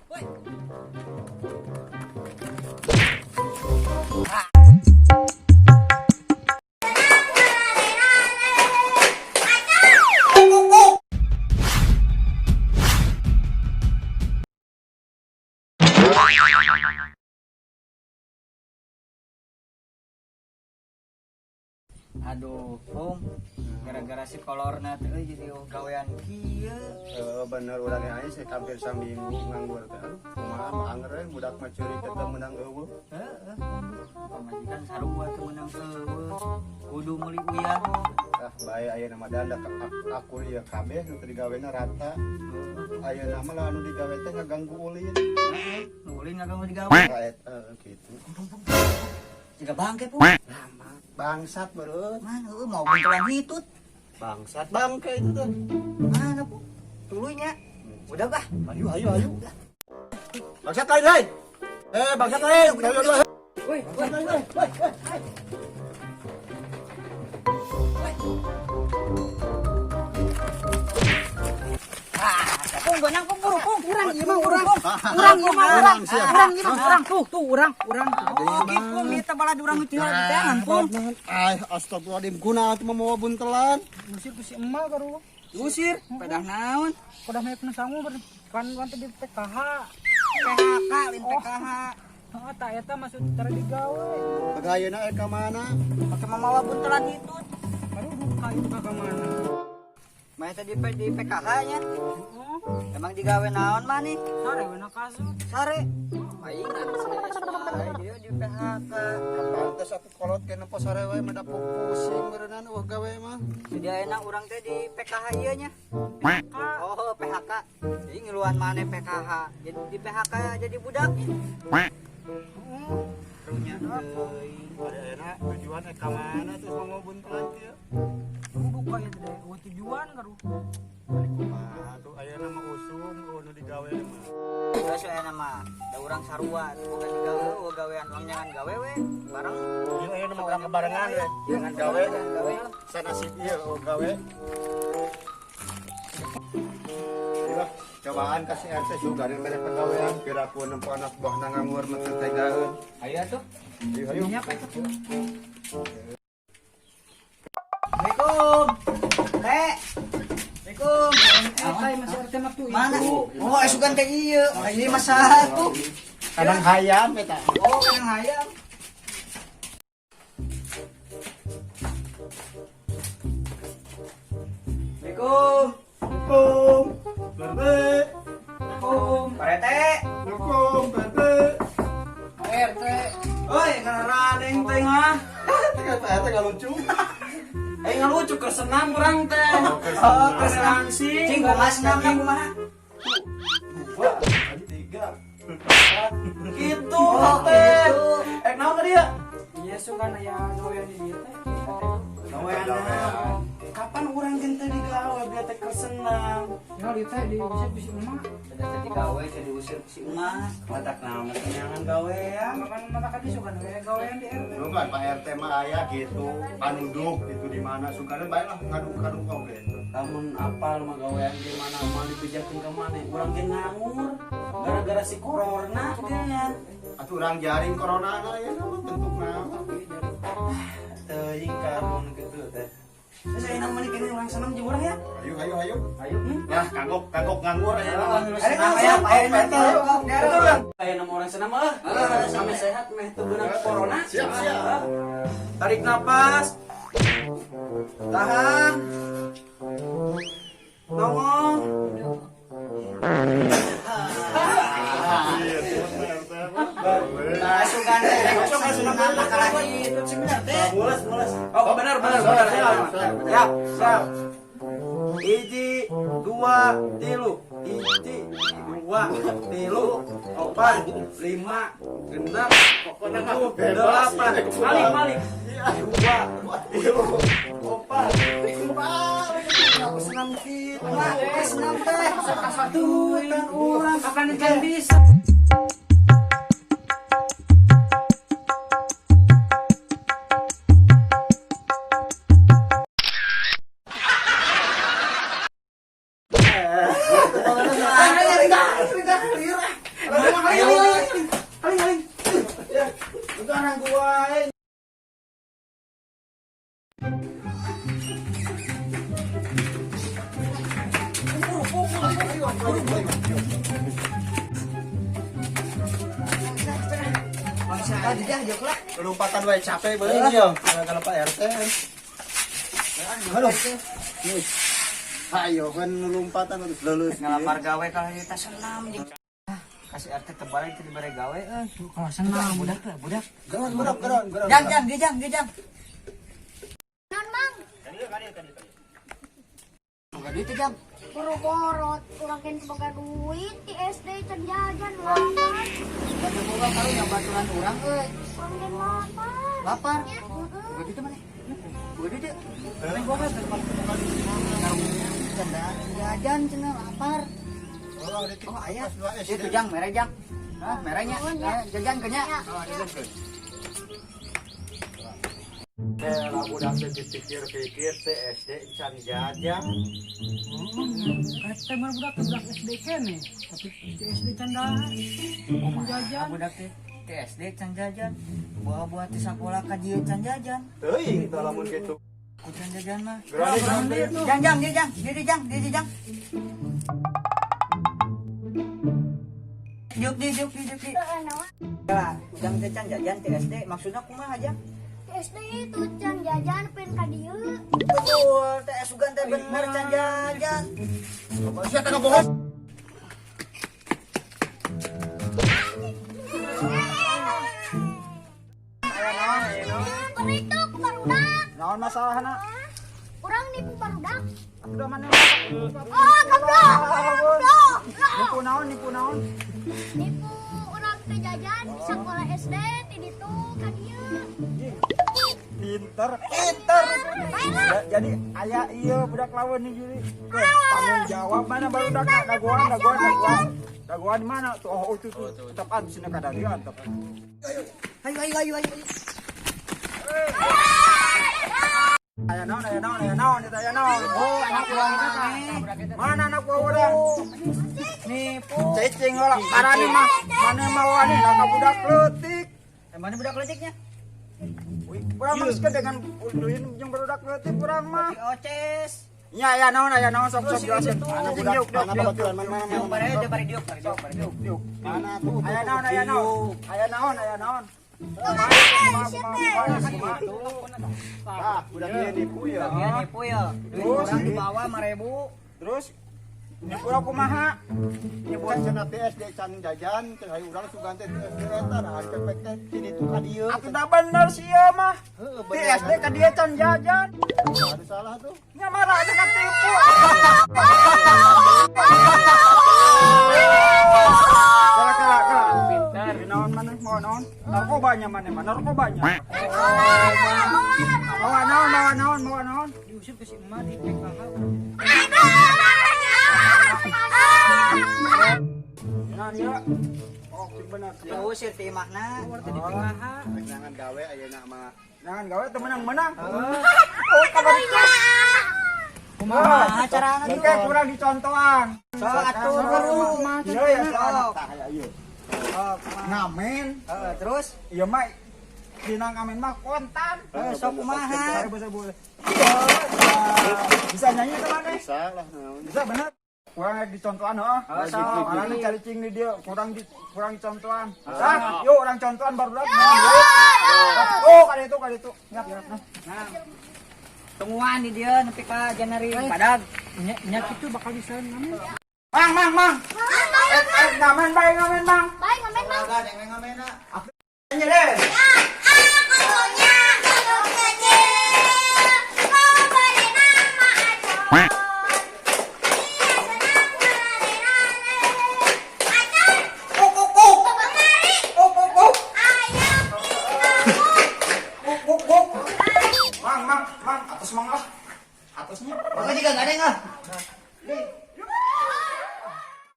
Woi. Aduh, Pung. Gara-gara si kolorna teh euy jadi gawean kieu. Eh, bener, urang aja sih hampir saminggu nganggur teh. Aduh, kumaha mah anger we, budak mah ceurik eta meunang euweuh. Heeh. Pamajikan sarua teu meunang euweuh. Kudu meuli uyah. Ah, bae ayeuna mah da akur ieu kabeh nu teu digawena rata. Ayeuna mah lah anu digawe teh ngaganggu ulin. Heeh, nu ulin ngaganggu digawe. Ka eta kitu. Jiga bangke, Pung. Lama bangsat meureun. Mana heueuh mau buntelan hitut. Bangsat bangke itu tuh. Mana, Pung? Tuluy nya. Udah bah. Ayo, ayo, ayo. Bangsat lain lain. Eh, bangsat lain. Ayo, ayo, ayo. Woi, Bangsat lain lain. Woi, woi. Pung, benang Pung, buru Pung. Urang ieu mah urang. Urang ieu mah urang. Urang ieu mah urang tuh tuh urang urang. Oh, gitu Pung, ieu teh balad urang nu tinggal di teangan, Pung. Ay, astagfirullahaladzim, guna atuh mah mawa buntelan. Usir ku si emak baru. Usir, pedah naon? Kudah mah kena sangu ber kan kan teh di PKH. PHK, lain PKH. Heeh, tak eta maksud tara digawe. Pagayeuna ka mana? Pakai mamawa buntelan hitut. Baru duka itu ka mana? Maya tadi di PKH nya. Heeh. Emang digawe naon mah nih? Sare we na kasut. Sare. Aing beres wae dia di PHK. Pantes atuh kolot ke nempo sare we mah da pusing beureunan euweuh gawe mah. Jadi ayeuna urang teh di PKH ieu nya. Oh, PHK. Jadi ngiluan maneh PKH. Jadi di PHK jadi budak. Heeh. Karunya teuing. Ada enak tujuan ka mana terus mau buntelan kieu? Duka ieu teh euweuh tujuan karu. Balik kumaha tuh ayeuna mah usum euweuh nu digawe mah. Geus ayeuna mah da urang sarua boga digawe euweuh gawean urang nyangan gawe we bareng. Ieu ayeuna mah urang kebarengan we. Jangan gawe. Jangan gawe lah. Sanasib ieu euweuh gawe. Ieu cobaan ka si RT sugan mere pagawean piraku nempo anak buahna nganggur mah teu tegaeun. Ayo atuh. Ayo, ayo. Nya apa itu? Assalamualaikum. Teh. Assalamualaikum. Eh, masih RT mah tuh. Mana? Oh, asukan teh ieu. Ieu mah satu. Kadang hayam eta. Oh, kadang hayam. Assalamualaikum. Assalamualaikum. Bebe. Assalamualaikum. Pak RT. Assalamualaikum, Bebe. Pak RT. Oi, ngaradeng teh mah. Teh teh nggak lucu. Eh, nggak lucu ke senam urang teh. Oh, ke senam. Sih. Cing, kumaha senamna kumaha? Dua, tiga, empat. Gitu Oh, teh. gitu. Eh, naon tadi ya? Iya sugan aya gawean di dieu teh. Gawean naon? Kapan urang jeung teu digawe biar teh keur senam? Ya di teh di bisa ku si emak. Sudah tadi gawe teh diusir ku si emas. Matak naon teh nyangan gawean. Kapan mata kadi sugan we gawean di RT. Lu kan Pak RT mah aya gitu, panuduk gitu di mana sukanya bae lah ngaduk-ngaduk oge. Lamun apal mah gawean di mana mah dibejakeun ka maneh. Urang ge nganggur gara-gara si corona geus. Atuh urang jaring corona na ya mah bentukna. Teuing karun gitu teh. Terus ayeuna mah kene urang senam jeung urang ya. Ayo, ayo, ayo. Ayo. Lah kagok kagok nganggur aya mah. Ayo Ayo, ayo, ayo, ayo. Ayo nama orang senam ah. Sampai sehat meh teu beunang corona. Siap, siap. Tarik napas. Tahan. Nongol. Asukan teh, senam makalah itu sebenarnya teh. Mules, mules. Oh, benar, benar, benar. Siap, siap. Hiji, dua, tilu. Hiji, dua, tilu, opat, lima, genep, tujuh, delapan. Balik, balik. Dua, tilu, opat, lima. Aku senam gitu. Mah, senam teh. Satu, tan urang. Kapan can bisa? Ayo, aling, aling. Ya, udah gua. Lompatan wae capek beuh yo. Kalau Pak RT. Aduh. Ayo kan lompatan harus lulus. Ngalamar gawe kalau kita senam jeung kasih RT tebal itu dibere gawe euy. Kalau senam. Budak lah, budak. Geron, geron, geron, geron. Jang, jang, ge jang, ge jang. Non mang, Boga duit teh, jang. boro-borot, urang kan boga duit di SD can jajan lapar. Batu boga karunya baturan urang euy. Urang kan lapar. Lapar. Heeh. Boga duit teh maneh? Boga duit teh. Boga teh karunya can jajan cenah lapar. Oh, Oh, aya. Itu jang mere jang. Hah, merenya. Jajan kenya. Ya, Oh, jajan ke. Lah budak teh dipikir-pikir teh SD can jajan. Kata mah budak budak SD kene, tapi di SD can dahar. Jajan. Budak teh teh SD can jajan. Buah-buah ti sakola ka dieu can jajan. Teuing tah lamun kitu. Ku can jajan mah. Geron, geron. Jang jang, dia jang, dia jang, dia jang. Diuk di, diuk di, diuk di. Heeh, naon? Ya, ujang teh can jajan ti SD, maksudnya kumaha jang? Di SD itu can jajan pengen ka dieu. Betul, teh sugan teh bener can jajan. Sia teh bohong. Berituk barudak. Naon masalahna? Urang nipu barudak. Udah mana? Oh, goblok. Goblok. Nipu naon, nipu naon? Nipu urang teh jajan di sekolah SD ti ditu ka dieu. Pinter, pinter. Baiklah. Jadi aya ieu budak lawan nih jadi. Tanggung jawab mana barudak dagoan, dagoan, dagoan. Dagoan di mana? Tuh, oh, itu tuh. Tetap an sini kadarian, tetap. Ayo ayo ayo ayo. Aya naon, aya naon, aya naon, eta aya naon. Oh, anak urang nih. Mana anak buah urang? Nipu. Cicing lah, karani mah, mana mau wani, nah ka budak leutik. Mana budak leutiknya? Urang mah geus dengan ulin jeung barudak leutik urang mah. Di oces. Nya aya naon, aya naon sok sok jelasin. Mana budak, mana baturan, mana mana Diuk mana. bare, diuk bare diuk, bare diuk, bare diuk. Diuk. Mana tuh? Aya naon, aya naon. Aya naon, aya naon. Ah, budak ieu nipu ya. Dia nipu ya. Duit Terus? urang dibawa 5.000. Terus nipu urang kumaha? Nyebuan cenah teh SD can jajan, cenah urang sugan teh SD eta nah ari pepek teh ti ditu ka dieu. Atuh da bener sia mah. Heeh, Di SD ka dieu can jajan. Ada salah tuh. Nya marah ada katipu. Kala kala kala. Pintar. Naon mana mau naon? Narkobanya mana mah narkobanya. Bawa naon bawa naon bawa naon. Diusir ke si emak di PKH. Naon ya? Oh, sing bener. Diusir ti imahna. Rek nangan gawe ayeuna mah. Jangan gawe teu menang-menang. Oh, kabar Kumaha carana Oke, tuh? kurang dicontohan. Sok atuh guru. Iya ya, Sok. Tah aya ieu. Oh, kumaha? Ngamen. Heeh, terus Iya mah dina ngamen mah kontan. Sok kumaha? Boleh, boleh. Iya. Bisa nyanyi teh maneh? Bisa lah naon. Bisa bener. Kurang dicontohan heeh. Oh, sok. Orang ini cari cing di dia, kurang dicontohan. Ah, yuk orang contohan baru dah. Oh, kali itu, kali itu. Ya, nah. Nah. Tungguan di dia nepi ka Januari Badag. Nya kitu bakal bisa ngamen. Mang, mang, mang. Eh, ngamen bae ngamen, mang. Baik ngamen mang. Udah yang ngamena. Nyanyi deh. Aku kecil, kau beri nama Acon. Dia senang berlari-lari. Acon, Kuk kuk kuk. kemari. Kuk kuk kuk. Ayo kita kuk. Kuk kuk kuk. Mang, mang, mang, atas mang lah. Atasnya. Bapak juga nggak ada ah.